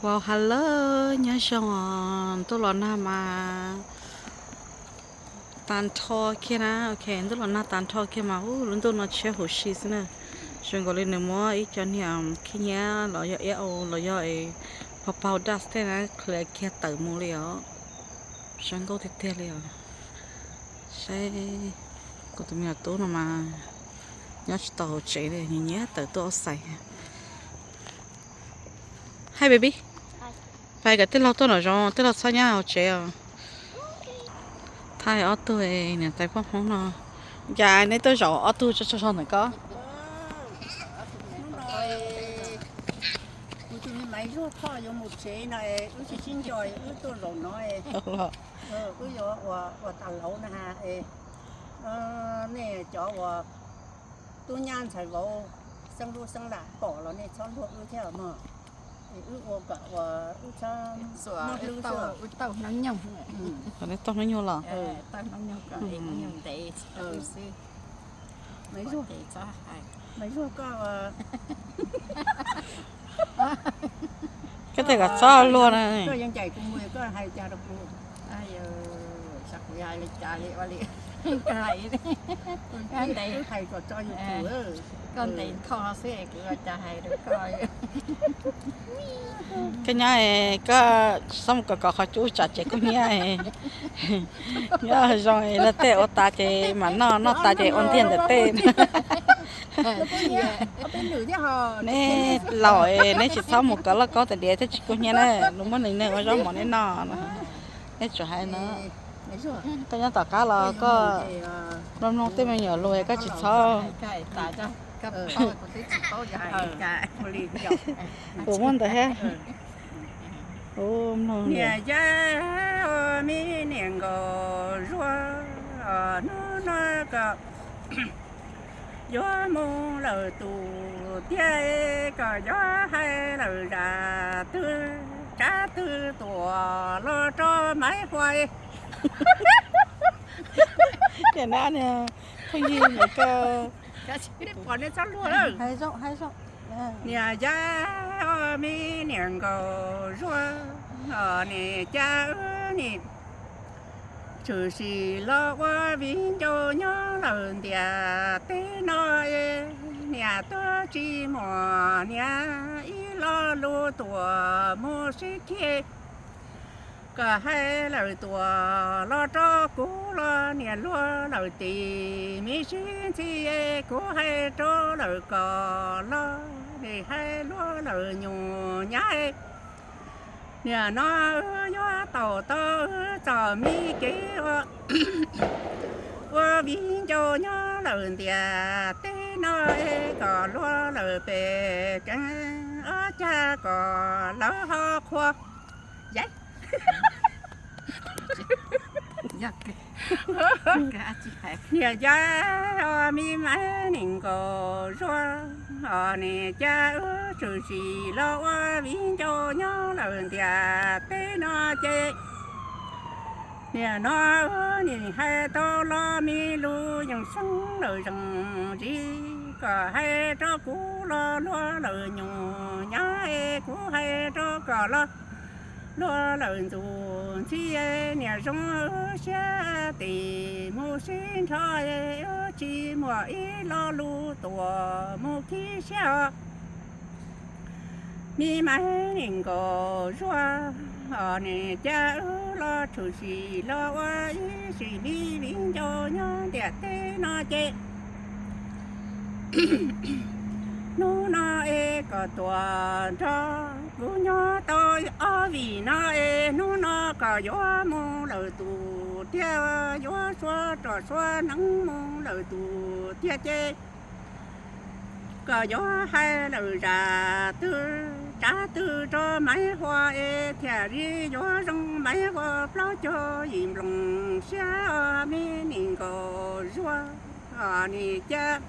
Wow, hello, nyob zoo os, ntuj los nag mas tas nrho kiag na, ok, ntuj los nag tas nrho kiag mas, ub, lub ntuj no tshiab huv si xwb na. Zoo nkaus li nws muab ib co niag khib nyiab los yog iab au los yog phav pau dust tej na clear kiag tawm mus li os. Zoo nkauj tiag tiag li os. Saib kuv tus me nyuam tub no mas nyob tsis tau hauv tsev li, nyiam nyiam tawm tuaj outside. Hi baby. Pais kom tij laug tuaj nram zoov, tij laug txhob nyob hauv tsev os. Thaij ob tug niam tais poj Hmoob no. Cas neb tuaj zaum ob tug tso tso so ntawm ko? Kuv tus me Maiv Zuag Thoj yuav mus tsev no, wb tsis sib nco, wb tuaj zaum no. Wb yuav ua tas lauv na ha. Nej cov uas tub nyab ntxhais vauv xeeb lub xeeb lam pom los nej txhob luag wb thiab mog. Es wb ua kom uas wb txhob mob hlwb xwb. Wb tauj hnub nyoog, tauj hnub nyoog los, tauj hnub nyoog kom hnub nyoog ntev xwb. Maiv Zuag, koj, koj tias kom txhob luag na. Koj yuav ncaim kuv mus koj hais cas rau kuv? Kuv hais li cas li ua li koj hais, ntev hais kom tso YouTube, koj ntev kho xwb kuv ua cas hais rau koj. Koj nyob, koj tsis txhob mus kom kom qhov cub tsam tsev kub hnyiab. Nyob zoo los tej ua tas ces mam noj, noj tas ces ua ntiag ntawm tej. Neb laus, neb tsis txhob mus kom lauj kaub tais diav thiab tsis kub hnyiab na, luag muab nws neeg ua zaub mov neb noj. Neb tsuas hais no. Koj nyob tom qab los koj mloog mloog tej me nyuam lus, koj tsis txhob. Kuv muaj ntawd thiab. Niam yab, me niam nkauj Zuag, hnub no koj yuav mus lawm tus tiag, koj yuav hais lawm zaj twg tsab twg tuaj los rau Maiv Huas. Niam na, niam phooj ywg, niam koj, niam yab, me niam nkauj Zuag, niam cas wb nim tshwm sim los ua viv ncaus nyob lawm ntiaj teb no, niam tuag tsis muaj niam ib lo lus tuaj mus sib khi. Koj hais lawm tuaj los rau kuv los niam luag lawm tim me sib ntxhi, kuv hais rau lawm koj los nim hais luag lawm nyuam nyab. Niam no wb yuav tau tau wb txoj me kev ua, ua viv ncaus nyob lawm ntiaj teb no, koj luag lawm pem keeb ob cag koj lawv ho qhuas. Niam yab, me Maiv niam nkauj Zuag, niam cas wb tshwm sim los ua viv ncaus nyob lawm ntiaj teb no ces niam no wb nim hais tau los me lus yeej xeeb lawm zeej zis, koj hais rau kuv los luag lawm nyuam nyab, kuv hais rau koj los luag lawm ntxuj ntxhi. Niam zoo wb siab tim mus sib nrho, wb tsis muaj ib lo lus tuaj mus khib siab os. Me Maiv niam nkauj Zuag, niam cas wb los tshwm sim los ua ib sim me viv ncaus nyob ntiaj teb no ces hnub no es koj tuaj nrog kuv nyob tau ob vim no es hnub no koj yuav mus lawm tus tiag, yuav suav roj suav hneev mus lawm tus tiag ces koj yuav hais lawm zaj twg tsab twg rau Maiv Huas es thiaj li yuav zoo Maiv Huas plaub caug yim nplooj siab os. Me niam nkauj Zuag, niam cas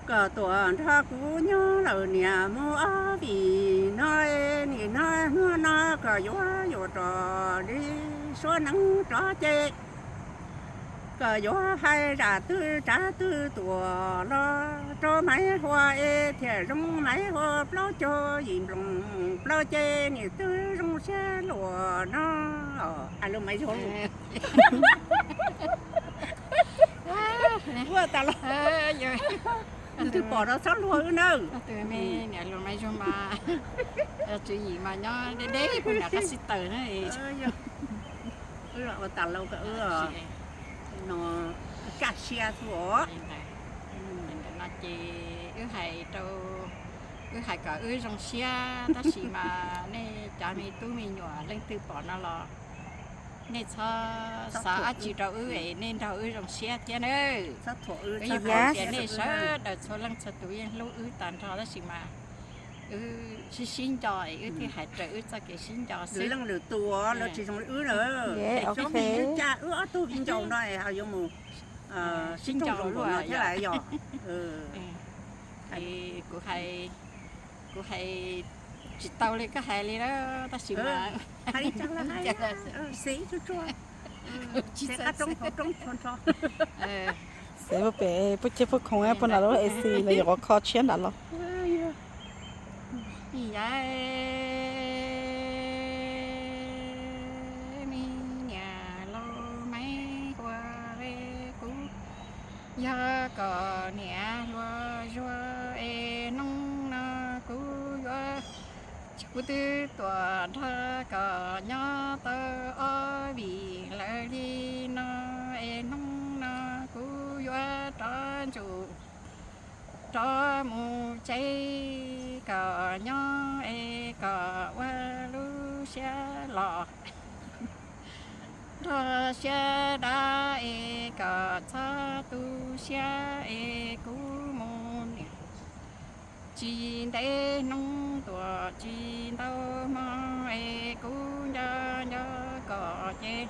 koj tuaj nrog kuv nyob lawm niam mus ob vim no, nim no hnub no koj yuav yuav roj li suav hneev rov ces koj yuav hais zaj twg tsab twg tuaj los Rau Maiv Huas es thiaj zoo, Maiv Huas plaub caug yim nploos plaub ces niam twb zoo siab luaj no. Alo Maiv Huas, ua tas los, leej twg pom no txhob luag wb nawb. Niam hluas Maiv Huas mas tswv yim mas nyob deb deb puag nram qab xib taws na. Wb los ua tas los kom wb no kaj siab xwb os. Ntawm no ces wb hais rau, wb hais kom wb zoo siab tab sis mas nej cov me tub me nyuam leej twg pom no los nej txhob xav dab tsi rau wb es nej nrog wb zoo siab thiab nawb. Wb yeej paub tias nej sawv daws txhua leej txhua tus yeej hlub wb tag nrho tab sis mas wb sib sib nco es wb thiaj hais raws wb txoj kev sib nco xwb. Lwm leej lwm tus los tsis zoo li wb na. Wb ob tug viv ncaus no ho yuav mus sib nco luaj thiab lawm yog. Kuv hais, kuv hais tsis tau li koj hais li na, tab sis mas hais li cas los hais, xis tsuag tsuag, tsis qab roob hauv roob tsuag nrho. Xis puag pem puag ceg puag khoom puag nram lub A C los yuav qhov kho tshiab nram los. Yam me niam laus Maiv Huas, kuv yog koj niam hluas Zuag es hnub no kuv yuav, kuv twb tuaj nrog koj nyob tau ob vim lawm li no es hnub no kuv yuav rov ntsum rov mus tsev, koj nyob es koj ua lub siab los nrog siab dav es koj txhob tu siab es kuv mus niam. Tsis ntev hnub tuaj tsis ntau hmo es kuv nco nco koj ces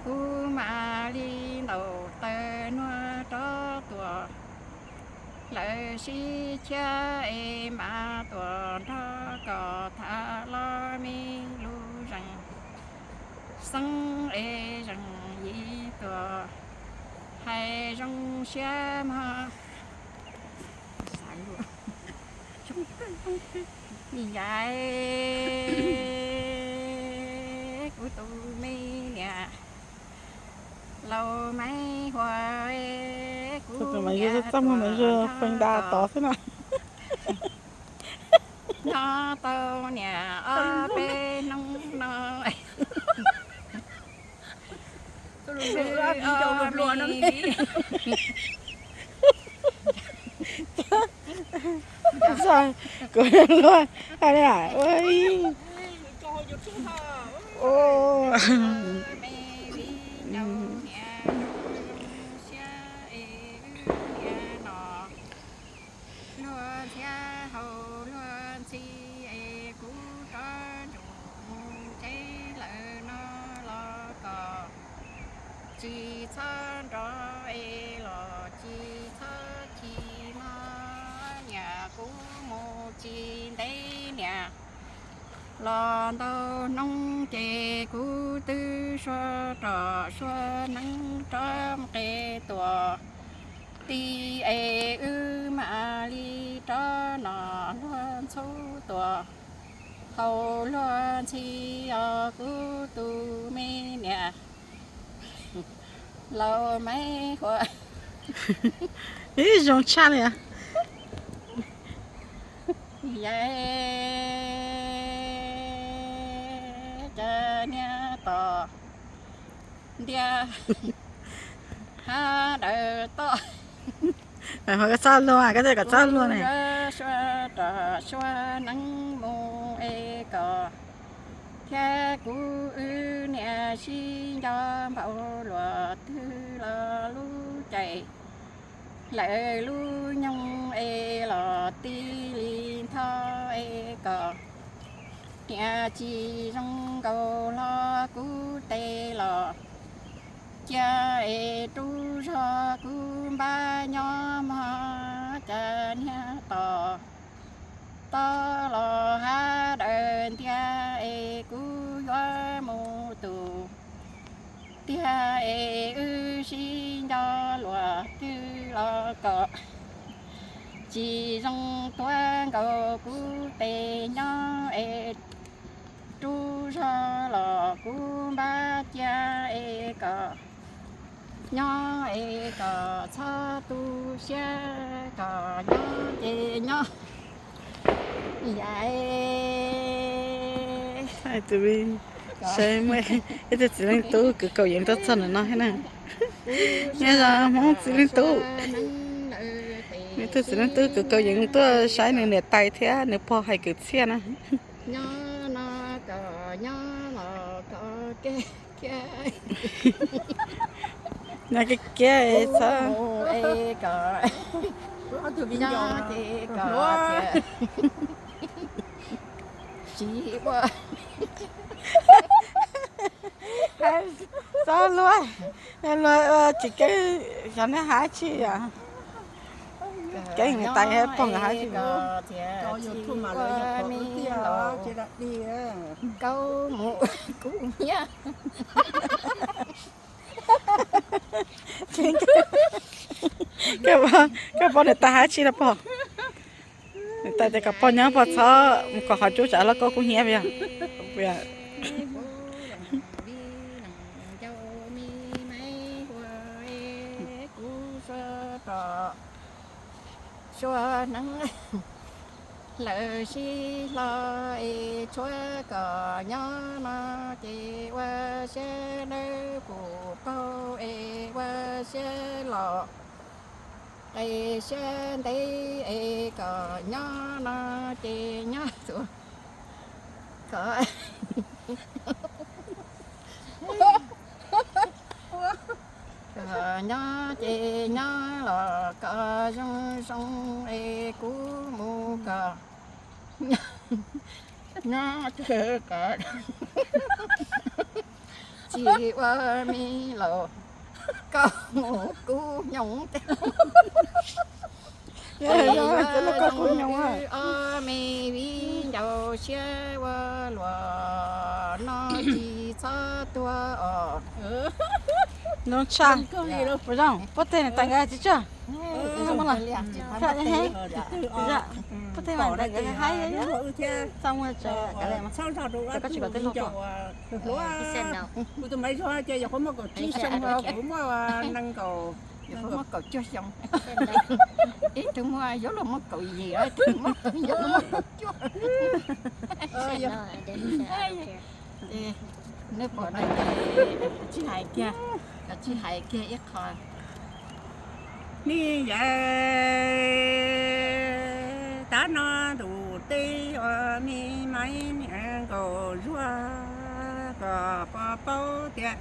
kuv mam li ntaus taws nuag rov tuaj. Lawv sib chab es mam tuaj nrog koj tham los me lus zeej xeeb es zeej yim tuaj hais zoo siab mog. Yam kuv tus me niam laus Maiv Huas, kuv niam txaj muag mas zoo feem da tod xwb na. Nyob tau niam ob peb hnub no. Kuv luag hais li ua ib me viv ncaus niam zoo siab es wb niam no luag ntxhiab haus luag ntxhi es kuv rov ntsum mus tsev lawm no los kom tsis txhob nrov es los tsis txhob chim mog niam, kuv mus tsis ntev niam. Los ntau hnub ces kuv twb sua roj sua hneev rov nqe tuaj ti es wb mam li rov noj luag ntxhub tuaj haus luag ntxhi os kuv tus me niam laus Maiv Huas. Ib zoo tshaj li. Yam cas niag tom ntiaj hav dawm toj, koj txhob luag, koj txhob luag ne. Sua roj sua hneev mus es kom thiab kuv wb niam sib nco npaum luaj twg los lub caij lawv lub nyoog es los tib li ntho es kom niam tsis zoo nkaus hlo kuv tes los cia es rub zog kuv npab nyob mog cas niag tom toj los hav dawm ntiag es kuv yuav mus tus tiag es wb sib nco luaj twg los kom Tsis zoo tuav nkaus kuv tes nyob es, rub zog los kuv npab cia es kom nyob es kom txhob tu siab, kom nyob ces nyob. Yam es, saib muaj ib tug txiv leej tub kwv Kaus Yeev tuaj txog ntawm no thiab na. Nyob zoo Hmoob txiv leej tub. Ib tug txiv leej tub kwv Kaus Yeev tuaj saib nws niam tais thiab nws pog hais kwv txhiaj na. Nyob no kom nyob los kom kiag, nyob kiag kiag txhob, nyob ces kom, kom siv ua. Txhob luag, luag tsis keeb, xyov neb hais tsi yom. Keeb niam tais pog nkawd hais tsi. Kau mus kuv nyiab. Koj pom niam tais hais tsi no pog? Niam tais tias kom pog nyob pog txhob mus kom qhov cub tsam loj koj kub hnyiab yog. Suav neeb lawv sib hlo es tshuav kom nyob no ces ua siab dawb pum paug es ua siab los qe siab ntev es kom nyob no ces nyob txuas kom nyob ces nyob los kom zoo zoo es kuv mus kom nyob, nyob kom tsis ua me los koj mus kub nyoos. Ob me viv ncaus siab ua luaj no tsis txhob tuag os. Zoo tshaj. Puas zoo? Puab teg niam tais nkawd tsis tsuag? Puab teg niam tais nkawd haib txaj muag tsav kav liam, koj tsis kom tej hluas, kuv tus Maiv Zuag ces yog qhuav muaj kaum tsib xyoo, kuv muaj nees nkaum, muaj kaum cuaj xyoo. Ib tug muaj, yuav luag muaj kaum yim, ib tug muaj, yuav luag muaj kaum cuaj. Neb pom no ces tsis hais kiag, tsis hais kiag ib qho. Ni yam tav no ntus teb os, me Maiv niam nkaus Zuag kom pog paub tias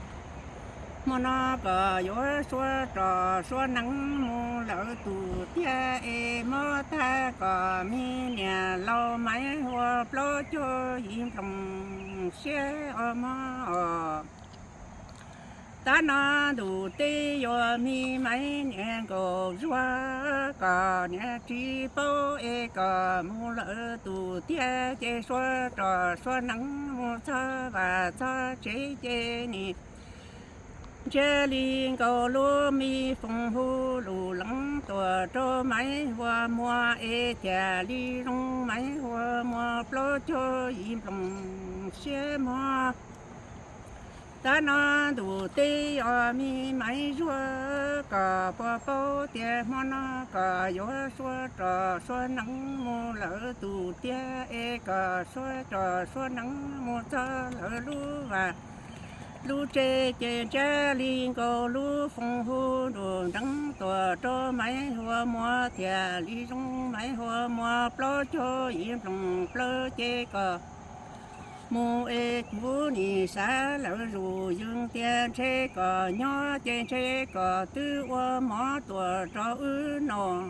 hmo no kom yuav suav rog suav neeb mus lawm tus tiag es mob tag kom me niam laus Maiv Huas plaub caug yim nploos siab os mog. Tav no ntus teb yuav me Maiv niam nkaus Zuag kom niam tsis paub es kom mus lawm tus tiag ces suav rog suav neeb mus txog vaj txog tsev ces nim ntsiag li nkaus lub me foos hu lus leev tuaj rau Maiv Huas muag es thiaj li zoo Maiv Huas muag plaub caug yim nploos siab mog. Tav no ntus teb os me Maiv Zuag kom pog paub tias hmo no kom yuav suav rog suav neeb mus lawm tus tiag es kom suav rog suav neeb mus txog lawm lub vaj lub tsev ces ntsiag li nkaus lub foos hu nruab nreeb tuaj rau Maiv Huas muag thiaj li zoo Maiv Huas muag plaub caug yim nploos plaws ces kom mus es kuv nim xav lawv zus yees tias ntshe kom nyob ces ntshe kom twb ua mov tuaj rau wb noj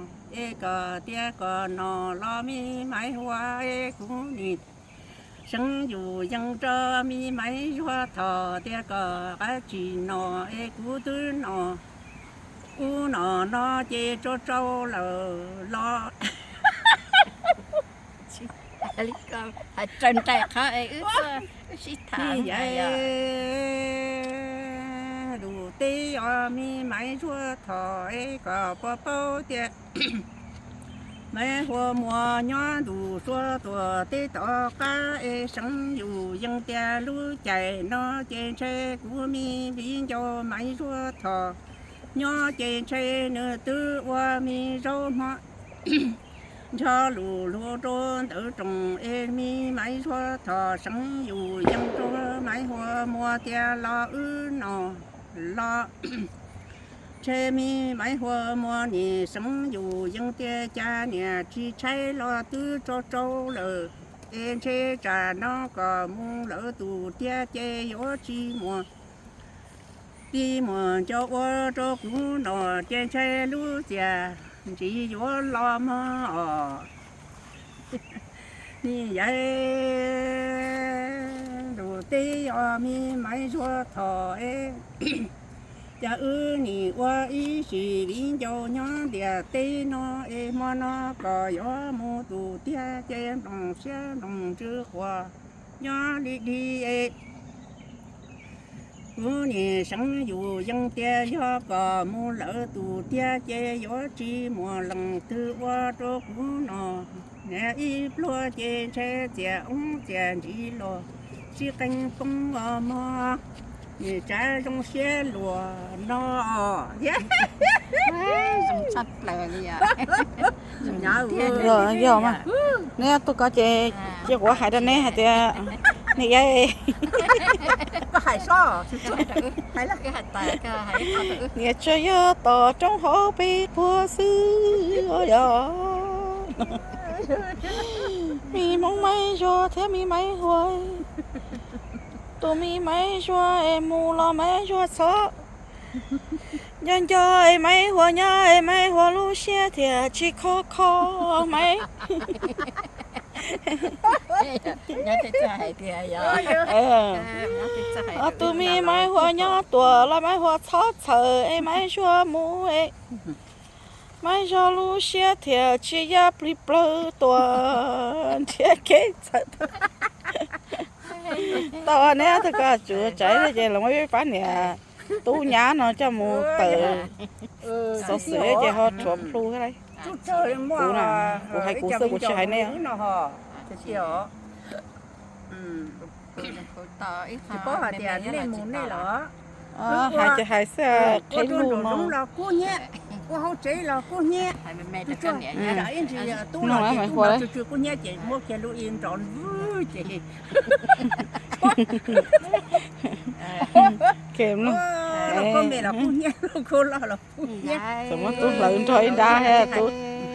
es kom tias kom noj los me Maiv Huas es kuv nim seev yus yees rau me Maiv Zuag thaum tias kom qab tsis noj es kuv twb noj ub noj no ces tsau tsau lawm los. Hais raws nraim qhov es wb sib tham. Ntus teb os me Maiv Zuag thaum es kom pog paub tias Maiv Huas Muas nyob ntuj suav tuam teb tom qab es seev yus yees tias lub caij no ces ntshe kuv me viv ncaus Maiv Zuag Thom nyob ces ntshe nws twb ua me zaub hmo ncho lus luag rau ntawv roos es me Maiv Zuag Thom seev yus yees rau Maiv Huas Muas tias los wb noj los. Ntshe me Maiv Huas Muas nim seev yus yees tias cas niam tsis tshaib los twb tso tsau lawm, es ntshe tsam no kom mus lawv tus tiag ces yuav tsis muaj tij muaj nco ua rau kuv noj ces ntshe lub txiaj ntsim yuav los mog os. Ni yaiv ntuj teb os me Maiv Zuag Thom es, cas wb nim ua ib sim viv ncaus nyob ntiaj teb no es hmo no kom yuav mus tus tiag ces nplooj siab nplooj ntsws quas nyob li li es. Kuv nim seev yus yees tias yog kom mus lawv tus tiag ces yuav tsis muaj leej twg ua rau kuv noj. Niam ib pluag ces ntshe txiaj oob txiaj ntsim los sib qee poob os mog. Nim tsav zoo siab luag no thiab. Yog mas, neb tuaj ko ces cia kuv hais rau neb hais tias, neb, koj hais sob, niam tsuas yog tom roob hauv peb puag xwb os yog. Me Hmoob Maiv Zuag thiab me Maiv Huas, tus me Maiv Zuag es mus los Maiv Zuag txhob nco nco es Maiv Huas nyob es Maiv Huas lub siab thiaj tsis kho kho Maiv. Tus me Maiv Huas nyob tuam los Maiv Huas txhob txhawm es Maiv Zuag mus es Maiv Zuag lub siab thiaj tsis yaj plig plawg tuaj nrhiav kev txhawm. Tau neb tug ko tsuav tsaiv ces los muab peb pab niam tub nyab no coj mus tawm xov xwm ces ho rhuav plhu thiab lauj. Kuv, kuv hais kuv xwb kuv tsis hais nej. Hais ces hais xwb, qhib lus no. Ua hauv tsev los kub hnyiab, ib ntsis tub los ces tub los tsw tsw kub hnyiab ces muab kiag lub i nrov vwj ces koj me los kub hnyiab, koj loj los kub hnyiab. Txawm muab tub hlawv nrog ib nrab tub